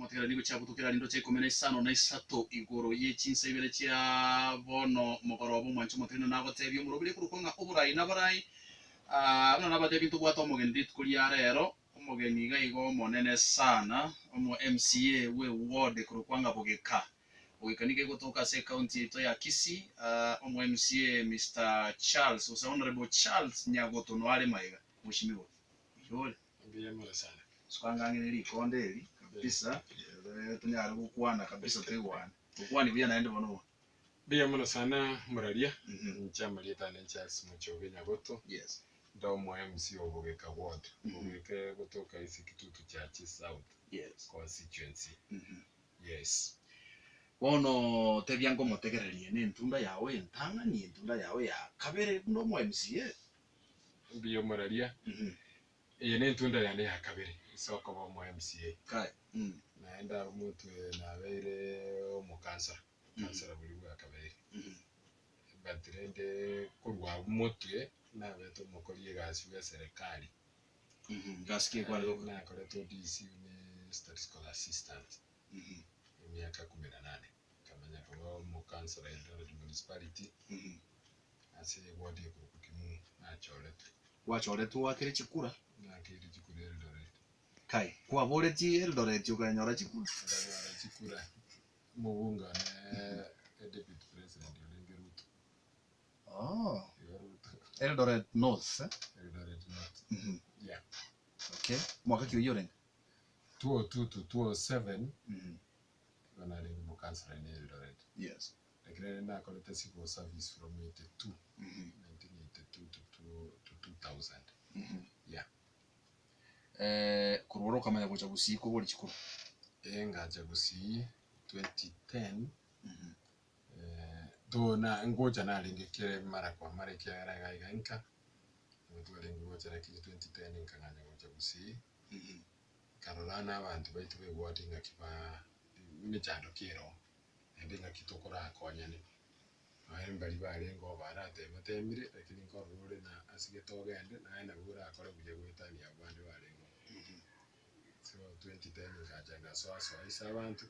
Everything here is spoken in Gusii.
Omotegereri nigo chiabutokeire arinde ocha ikomi na isano na isato igoro ye chinsa ibere chia bono mogoroba omwanche omotegereri nagotebia omoroberi ekorokwa ng'a oborai nabarai. Ah, buna nabatebie ntobwate omogeni rituko ria rero, omogeni iga igo omonene sana, omo MCA bwe ward ekorokwa ng'a Bogeka. Bogeka nigo egotoka ase ecounty yaito ya Kisii, ah, omo MCA Mister Charles gose Honourable Charles Nyagoto noare maiga. Mweshimiwa, oyore? Mbuya mono sana. Suka ang'e ne rikonde eri kabisa, eh, tonyare gokwana kabisa toigwane. Gokwania buya naende bono bono. Mbuya mono sana moraria, Mhm. inche amarieta ane Charles Mochoge Nyagoto, Yes. nde omo MC o Bogeka Ward, Bogeka egotoka ase Kitutu Church South Yes. Constituency. Mhm. Yes. Bono tebia nkomotegererie ne entunda yao entang'ani, entunda yao ya kabere buna omo MCA. Mbuya omoraria, Mhm. Eye nentunda yane ya kabere ase okoba omo MCA. Kai. Mm. Naende abwo motwe nabeire omokansara, kansara boria bwa kabere. Mhm. But rende korwa abwo motwe nabete omokori egasi bwa eserekari. Mhm. Gasi ki ekwarete gokora? Nakorete ODC ne statistical assistant Mhm. emiaka kumi na nane. Nkamanya koba omokansara Eldoret Municipality Mhm. ase eward ekorokwa Kimumu nachoretwe. Gwachoretwe oakere chikura? Nakeire chikura Eldoret. Kai, kwaboretie Eldoret okanyora chikura? Nkanyora chikura, omobunge one e deputy president orenge Ruto. Oh. Igo Ruto. Eldoret North eh? Eldoret North. Mhm. Yeah. Okay. Mwaka ki oyio orenge? 2002 to 2007 Mhm. igo narenge omokansara ime Eldoret. Yes. Lakini rende nakorete civil service from 82, Mhm. 1982 to two, to 2000. Mhm. Yeah. Eh, korwa oro okamanya gocha Gusii kobori chikura. Eh, ngacha Gusii 2010 Mhm. eh, though na ngocha narenge kere mara kwa mara ekiagera iga iga nka, nigo twarenge gocha lakini 2010 nkang'anya gocha Gusii, Mhm. nkarora na abanto baito ba eward ng'aki ba emechando ki ere oo. naende ng'aki tokorakonyane. Nonya mbaria barenge oo barateema-teemire, lakini nkorora ore na ase gete ogende, naye nabo orakore buya goetania abwo bande barenge oo. So 2010 nkacha ngasoa soa ase abanto.